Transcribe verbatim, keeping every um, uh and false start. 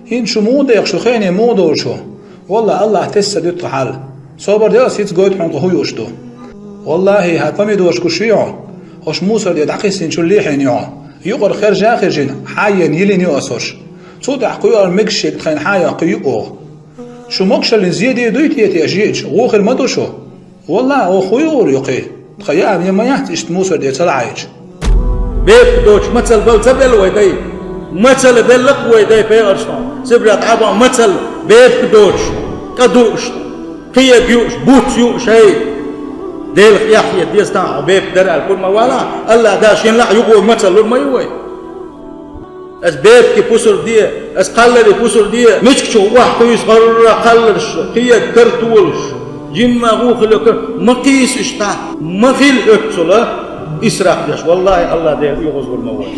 ХӀинца шу муха дехаш ду, хене муха долуш ву? Валлахь, Аллахь тесса дуьту тхо хьал. Собар де, ас хӀинца гойту хьуна кху хӀун юуш ду. Валлахьи, хӀара помидораш гуш ю хьо, хӀорш мусор де дӀакхиссинчул лехьийна ю хьо. Юкъара хержа а хержина, хьа а йина, йилина ю ас хӀорш. Цул тӀаьхьа кхуьур мегаш шега тхайна хьа а йоккхуьйту оха. Шу могушаллин зен дийр дуй те, те аш йиъча, гӀохир ма ду шу? Валлахь, оха хӀун юур ю кхин? Тхан яа вен ма яц иштта мусор де ца лахьийча. Бепиг доцуш мацалла бала ца белла вай дай? Мацалла белла-кх вай дай пайхамаршна. Сибра тӀаьхьа бан мацалла, бепиг доцуш, къа дууш, кхиег юуш, буц юуш, хӀай. Делах эхь хета деза тахьа хьо бепиг дара аьлла, кура ма валахь, Аллахь Дала шен лаахь юкъо мацалла лур ма ю вай. Ас бепиге пусар де, ас кхаллале пусар де, мичкачу охьакхуьйсу гӀарра кхалларш, кхиег, картолаш, жимма гӀу хила кар-, ма кхийса иштта, ма хила оьццула исраф деш, валлахьи, Аллахь Дела оьгӀазвур ма вай.